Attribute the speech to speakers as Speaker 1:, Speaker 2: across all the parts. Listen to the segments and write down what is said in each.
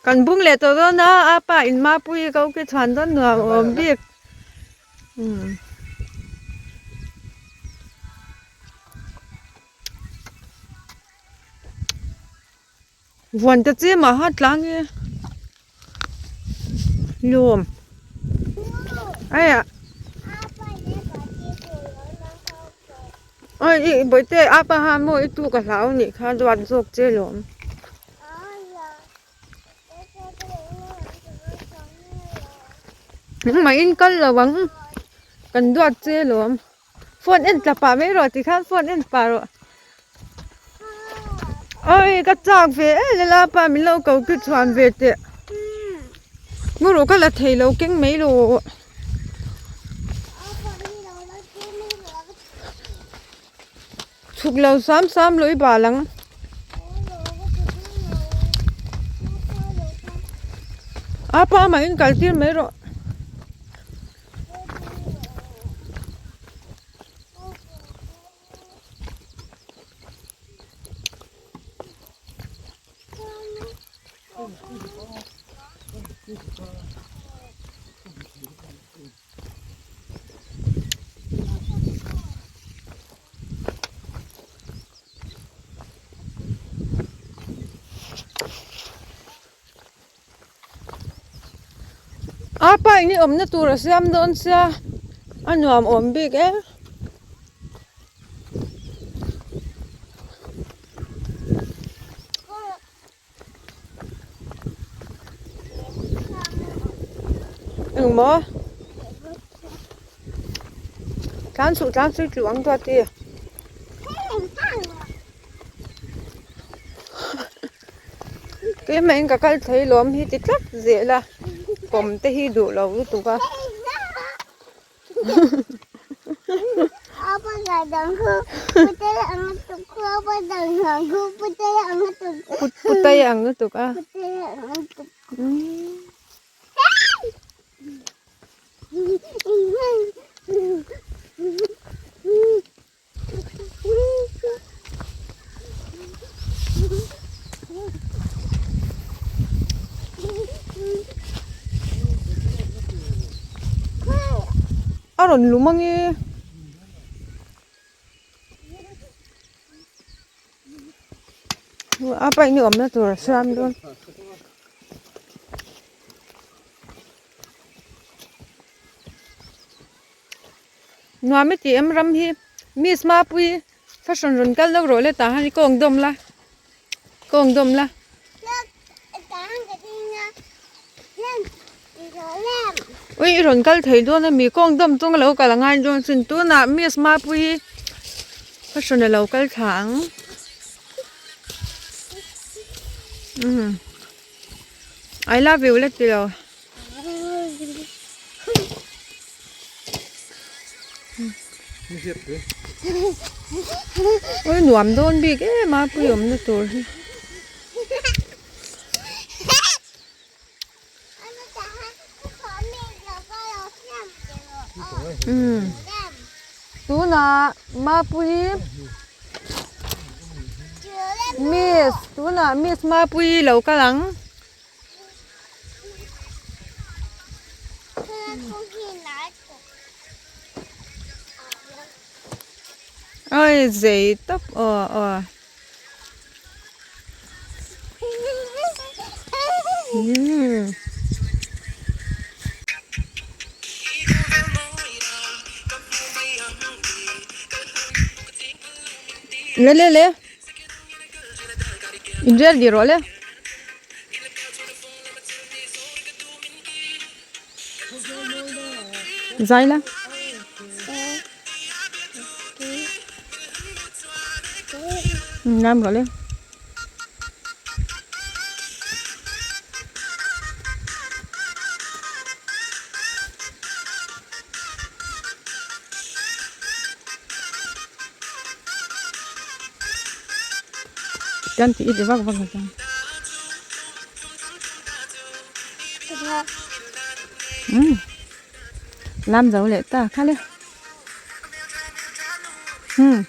Speaker 1: Kan bung leh tawh dawn a, a pa in Mapuii ko khi chhuan dawn nuam awm bik. Vuan te chi mah ha tlang hi lawm aiah oi i bawihte apa ha maw i tu ka hlau anih kha duat zawk che lawm. Engmah in kal lo ang kan duat che lawm. Phone en tla pah mai rawh tikhan phone en pah rawh. Oi ka chak ve em em a pa min lo ko khi chhuan ve teh. Mu rawh ka la thei lo keng mai lo. Chhuk lo sam sam lo i bal ang. Apa amah in kal tir mai rawh. A pa in i awmna tur a siam dawn sia a nuam awm bik em. Engmaw tlan suh tlan suh i tlu ang duat i. Keimah in ka kal thei lawm hi ti tlat zel a pawm te hi duh lo lutuk a. Putai ang lutuk a. A rawn lum ange. A paih ni awmna tur a siam dawn. Nuam i tih em ram hi miss Mapuii fashion rawn kal deuh rawh le tah hian i kawng dawm la kawng dawm la. Ui i rawn kal thei dawn ami kawng dawm chung a lo kal angai dawn sin tunah miss Mapuii fashion a lo kal thla ang umm I love you la ti lo. Ui nuam dawn bik em a pui awmna tur hi. Umm tunah Mapuii miss tunah miss Mapuii lo kal ang. Oi zei tawp aw aw. Umm. Le le le. Inrel di rawh le. Zai la. Lam rawh le. Kan tih i ti vak vak ang. Umm lam zo leh ta kha le umm.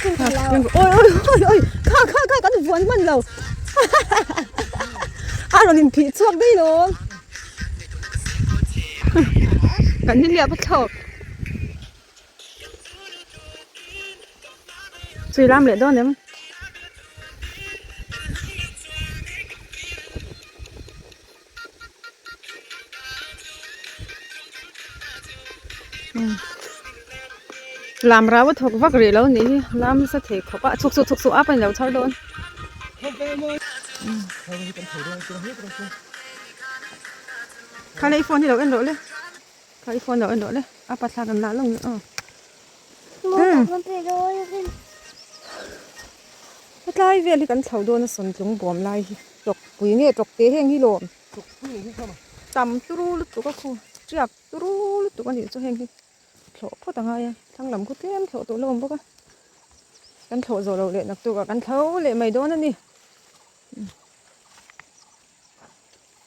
Speaker 1: Oi oi oi oi kha kha kha kan vuan hman lo a rawn inphih chhuak daih lo kan ni liah thlawk chui lam leh dawn em. Lam rau a thawk vak rih lo nih hi lam nasa thei khawp a chhuk suh chhuk suh a pawn ilo chhar dawn. Kha le i phone hi lo en rawh le kha i phone lo en rawh le a pa thla kan lah lawng aw. Hetlai vel hi kan thlo dawn a sawn tlung bawm lai hi tawk pui nge tawk te heng hi lawm tam turu lutuk a khu tiak turu lutuk a nih chu heng hi thlawh phawt a ngai a thlang lam khu tlem thlawh tawh hlawm bawk a kan thlawh zawh loh leh naktuk ah kan thlo leh mai dawn a ni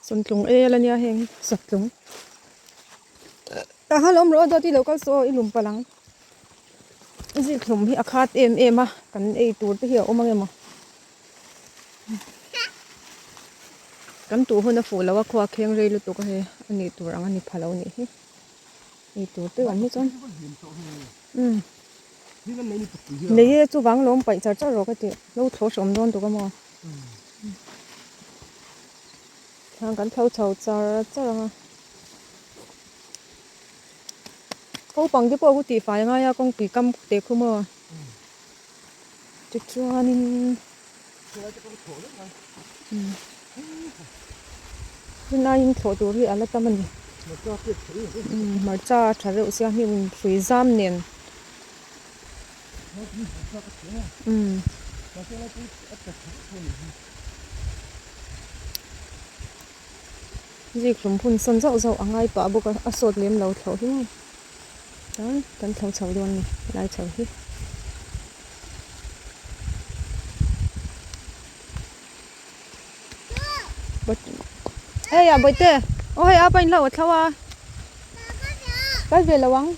Speaker 1: sawntlung el a nia heng hi satlung tah khan awm rawh aw dawt i lo kal saw i lum palh ang. Zikhlum hi a khat em em a kan ei tur te hi a awm ang emaw kan tuh hun a fuh lo a khua kheng rei lutuk a hei a nih tur ang a ni pha lo nih hi ei tur te awm hi chuan umm nei e chuvang lo awm paih char char rawh ka tih lo thlawh hreawm dawn tuk a maw thlang kan thlo chho char char ang a. Naupang te pawh khu tih fai angai a kawngpui kam teh khu maw tichuanin hun aiin thlawh tur hi a la tam a ni hmarcha a tha reuh sia hnim hrui zam nen umm. Zikhlum hun sawn zauh zauh a ngai pah bawk a, a sawt lem lo thlawh hi maw chuan kan thlo chho dawn a ni helai chho hi. Hei ah bawihte aw hei apa in hlauh a thlo a kal ve lo ang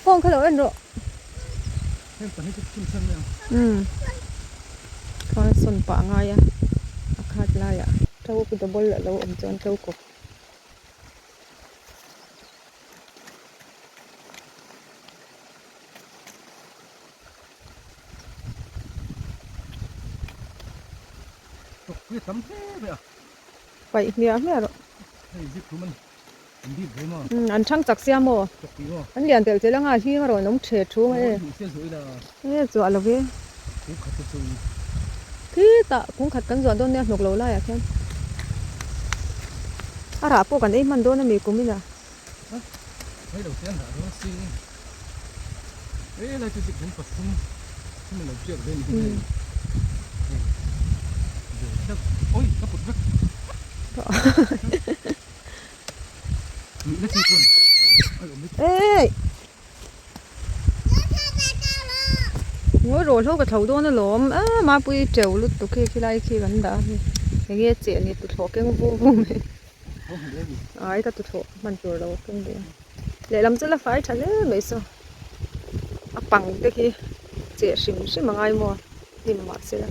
Speaker 1: phone kha lo en rawh. Umm kha sawn pah a ngai a a khat laiah to double a lo awm chuan to kawp. Paih hmiah hmiah rawh. An thang chak sia maw? An lian telh telh anga hling a rawn awm the thu ang e. E chhuah lo ve. Khitah kung khat kan zuah dawn nia hnawk lo laiah khian. A rah pawh kan ei hman dawn a mi kum ina. Eii ngawi rawh hlo ka tho dawn alawm a mapui teuh lutuk khi khilai khi kan dah a ni enge cheh ni tuthlawh keng vung vung mai ai ka tuthlawh hman tur lo keng ve a lehlam chu la fai tha hle mai saw a pang te khi cheh hrim hrim a ngai maw hnim mahse la.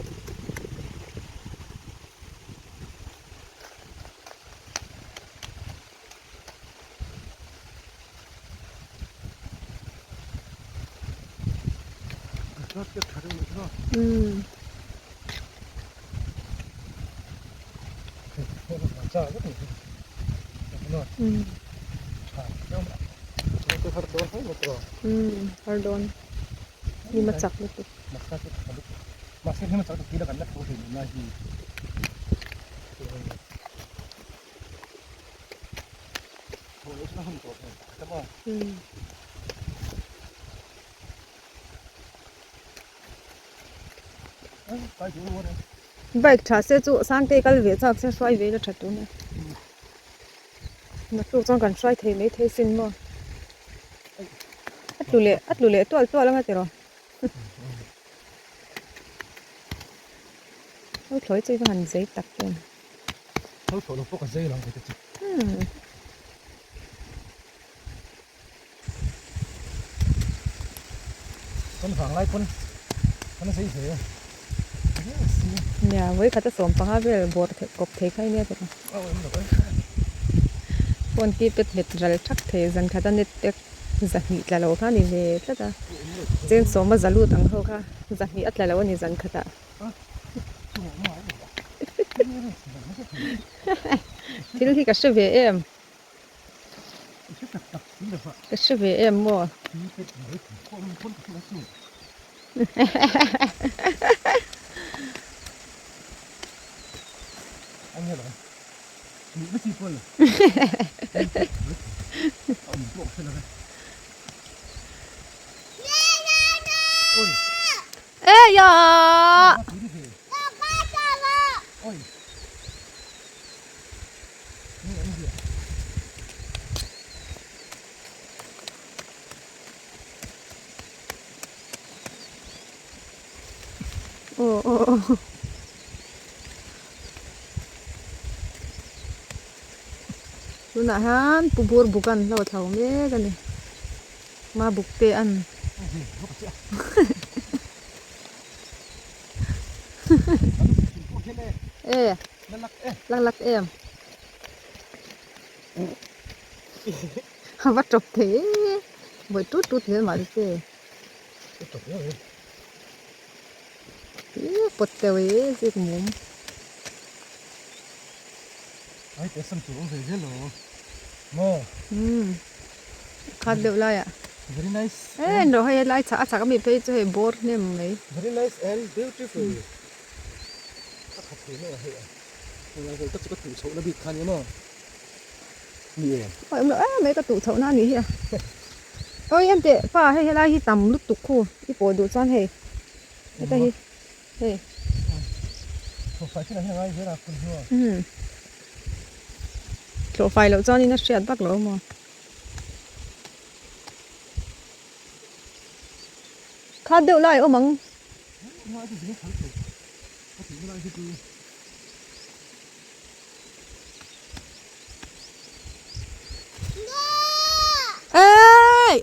Speaker 1: Har dawn hnim a chak lutuk. Bike tha se chu Sangtei kal ve chak se hruai ve ila tha tur nia naktuk chuan kan hruai thei maithei sin maw a tlu leh a tlu leh tual tual anga tiraw ho thlawi chu i va han zei tak em.
Speaker 2: Ho thlawh lo pawh ka zei lo ang kei te chu. Kan vang lai pawn kan zei ve a.
Speaker 1: Nia, vawi khat a 15 vel bawr kawp thei kha i nia tawh. Phone keypad hmet ral thak thei zan khat a net pack zahnih tla lo kha a ni ve tlat a. Chen sawma za lut ang ho kha zahnih a tla lo a ni zan khatah. Thil hi ka hre ve em. Ka hre ve em maw? Ê ya! Aw aw aw tunah hian pu bur buk an hlo thlo mek a ni ma buk te an e. Lak lak em. A va tawp thei e. Vawi tut tut zel mah te. Ih pawt teuh e zik mum.
Speaker 2: Ai te sam tur awm ve zel lo. Maw.
Speaker 1: Umm. Khat deuh lai ah.
Speaker 2: Very nice.
Speaker 1: E no hei lai chhak a chhak ami phei chu hei bawr hnem mai.
Speaker 2: Very nice and beautiful. A khat thei mai a hei a. Heng hei ka chu ka tuh chhoh na bik kha nia maw? Ni e.
Speaker 1: Oi awm lo em mai ka tuh chhoh na anih hi a. Oi en teh pa hei helai hi tam lutuk khu i pawh duh chuan hei heta hi hei.
Speaker 2: Thlawhfai chin ah hian a ngai zel a phun hnuah.
Speaker 1: Umm thlawhfai loh chuan in a hriat vak lo maw? Khat deuh lai awm ang. Êi!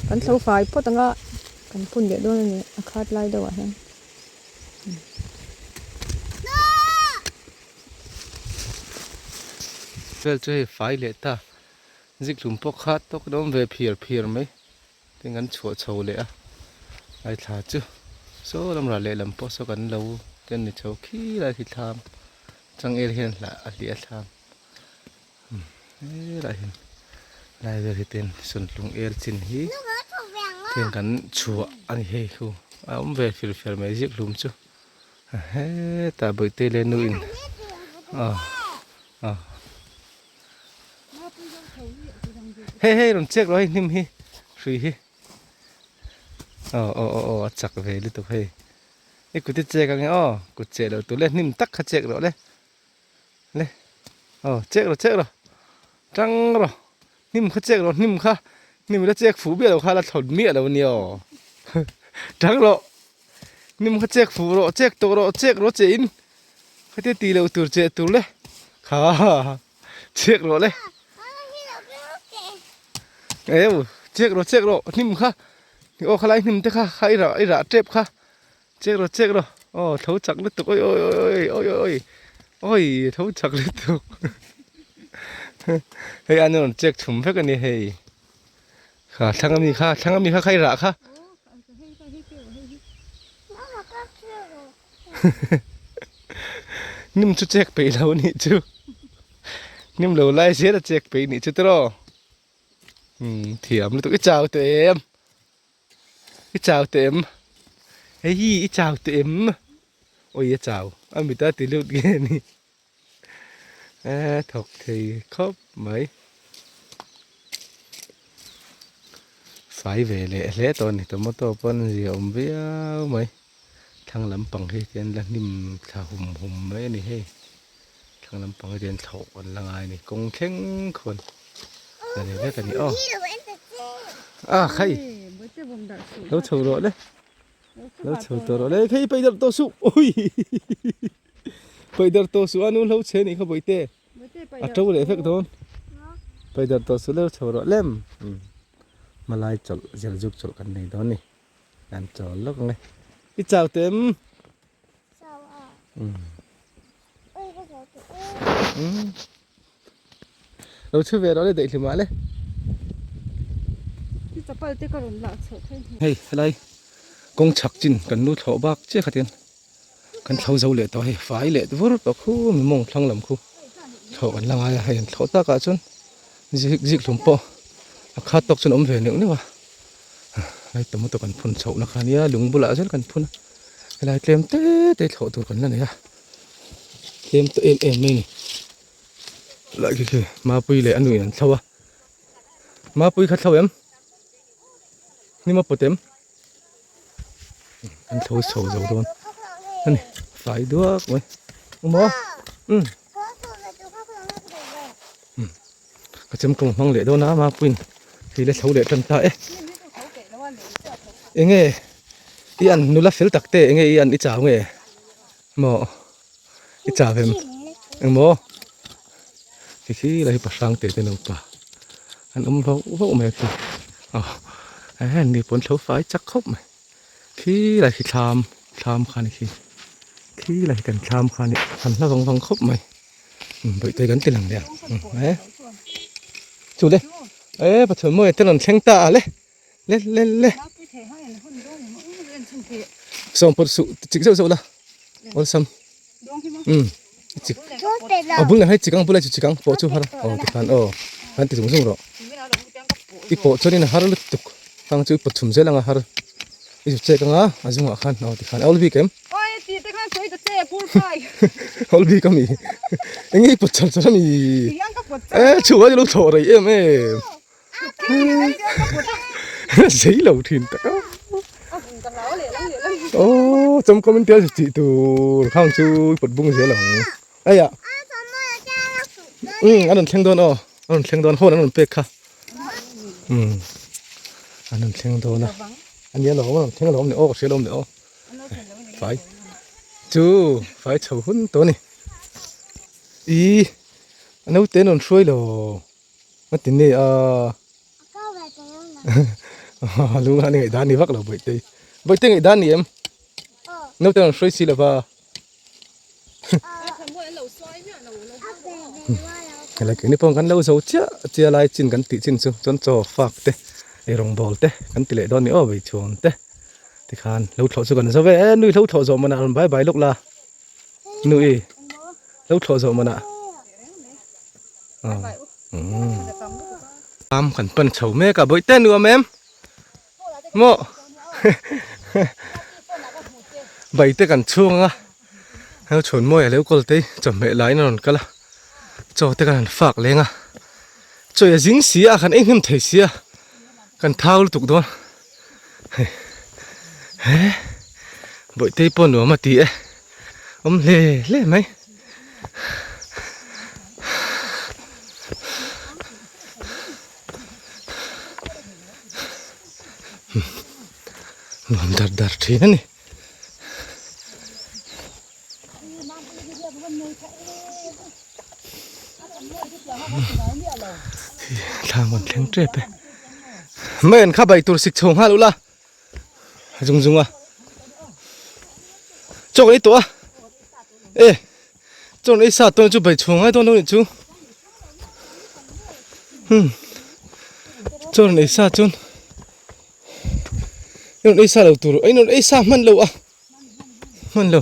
Speaker 1: Kan thlo fai phawt anga kan phun leh dawn a ni a khat lai deuh ah hian.
Speaker 2: Vel chu hei fai leh ta. Zikhlum pawh kha tawk dawn ve phiar phiar mai. Tin kan chhuah chho leh a. Ai thla chu saw lam rah lehlam pawh saw kan lo te an ni chho khi lai khi thlam changel hian hlah a hliah a thlam helaiah hian lai vel hi ten sawntlung el chin hi ten kan chhuah a ni hei khu a awm ve fir fer mai zikhlum chu hetah bawihte leh nu in ah ah. Hei hei rawn chek rawh hei hnim hi hrui hi aw aw aw aw a chak ve lutuk hei i kut i chek ange aw kut cheh loh tur le hnim tak kha chek rawh le le aw chek rawh chek rawh tang rawh hnim kha chek rawh hnim kha hnim la chek fuh miah lo kha la thlawt miah lo ania aw tang rawh hnim kha chek fuh rawh chek tawh rawh chek rawh che in khatia tih loh tur cheh tur le kha Chek rawh le. Eu, chek rawh chek rawh hnim kha. Aw khalai hnim te kha kha i rah i rah tep kha. Chek rawh chek rawh. Aw tho chak lutuk oi oi oi oi oi oi oi tho chak lutuk. Hei an rawn chek chhum vek a ni hei. Kha thlang ami kha thlang ami kha kha i rah kha. Hnim chu chek peih lo anih chu hnim lo lai zel a chek peih anih chu tiraw umm thiam lutuk i chau teh em i chau teh em hei hi i chau teh em awi a chau a mit a ti lut nge ni e thawk thei khawp mai fai ve leh hle tawh a ni tomato pawn zia awm viau mai. Thlang lampang hi tian la hnim thla hum hum mai a ni hei thlang lampang hi tian thlawh an la ngai a ni kawng thleng khawn la ni vek a ni aw a khai lo chho rawh le lo chho tawh rawh le khei paih darh tawh suh ui paih darh tawh suh a nu hlo chhe nih kha bawihte a to leh vek dawn. Pai darh tawh suh leu chho rawh lem. Hmalai chawlh zel zuk chawlh kan nei dawn ni. Kan chawl lawk ang e. I chau teh em?
Speaker 3: Chau a. Ui ka chau teh e.
Speaker 2: Lo chhu ve rawh le daih hlimah le.
Speaker 1: I chapal te ka rawn lah chhoh thei hmel.
Speaker 2: Hei helai kawng chhak chin kan lu thlawh bak chiah kha tian kan thlo zo leh tawh hei fai leh vur tawh khu mi mawng thlang lam khu thlawh kan la ngai a hei an thlawh takah chuan zik zik hlum pawh a khat tawk chuan a awm ve neuh neuh a helai tomato kan phun chhoh na kha nia lung bulah zel kan phun a helai tlem te te thlawh tur kan la nei a tlem tawh em em mai a ni helai khi khi mapui leh a nuin an thlo a mapui kha thlo em ni maw pawt em. An thlo chho zo dawn a ni fai duak mai maw umm ka chem kawng hmang leh dawn a mapuiin thei la chho leh tan ta e enge i an nula fel tak te enge i an i chau nge maw i chau em engmaw khi khi lai hi pahrang te te nupa an awm vauh vauh mai a khi aw eh ni pawn thlo fai chak khawp mai khi lai khi thlam thlam kha ni khi khi lai kan thlam kha ni an hla vang vang khawp mai bawihte kan ti lang leh ang eh chu le eh pathian mawi te rawn thleng ta a le le le le sawm pawt suh chik zeuh zeuh la awlsam um chik a bul leh hei chik ang bul leh chu chik ang pawh chu har aw tikhan aw kan ti zung zung rawh i pawh chuanin a har lutuk hang chu i pawt chhum zel anga har i zut chek anga a zungah khan aw tikhan awl bik em awl bik ami enge i pawt char char ami e chhuah a lo thlawh rei em em. Zei lo thin tak a. Aw chawm kawm in tel chi tur khang chu i pawt bung zel ang. Aya. Um an rawn thleng dawn aw. An rawn thleng dawn hawn an rawn pek kha. Um an rawn thleng dawn a. Ania lawm an rawn thleng alawm le aw ka hria alawm le aw. Fai chu fai chho hun tawh a ni. Ih a naute an rawn hruai lo. A ti nge a lung a ni ngaih dan ni vak lo bawihte bawihte ngaih dan ni em naute an hruai si lova helai keini pawh kan lo zo chiah chiah lai chin kan tih chin chu chuan chaw fak te eirawng bawl te kan ti leh dawn ni aw veichhuan te tikhan lo thlawh chu kan zo ve e nui hlo thlawh zawh manah rawn bai bai lawk la nui hlo thlawh zawh manah. Am kan pan chho mek a bawihte nuam em maw baite kan chhung anga heng chhuan mawi a lo kawl te chawhmeh laiin a rawn kal a chaw te kan han fak leng a chaw a zing si a kan ei hnem thei si a kan thau lutuk dawn hei he bawihte pawh nuam a ti e awm hle hle mai. Nuam dar dar thin a ni. Thlang rawn thleng tep e. Mai an kha bai tur sik chho nghal ula. Zung zung a. Chaw kan ei tawh a. E chaw ei sa tawn chu bai chhung ngai dawn lo nih chu hmm chaw ei sa chuan rawn ei sa lo tur ei rawn ei sa hman lo a hman lo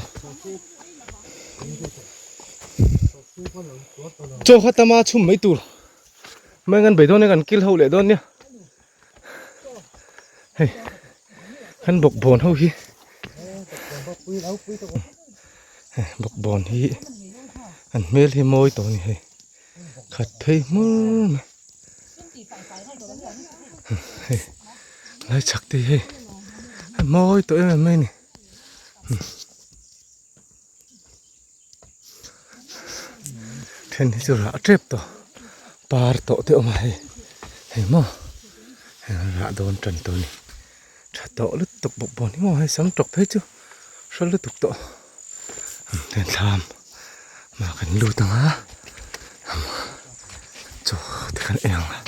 Speaker 2: chaw kha tama chhum mai tur mai ngan bai dawn e kan kil ho leh dawn nia hei kan bawkbawn ho hi bawkbawn hi an hmel hi mawi tawh a ni hei khat phei hmur mai hei lai chhak te hi hei a mawi tawh em em mai a ni. Then hi chu rah tep tawh par tawh te awm a hei hei maw hei rah dawn tan tawh a ni tha tawh lutuk bawk bawk ni maw hei sam tawk phei chu hral lutuk tawh heng thlam mah kan lut ang a chaw te. Kan en ang.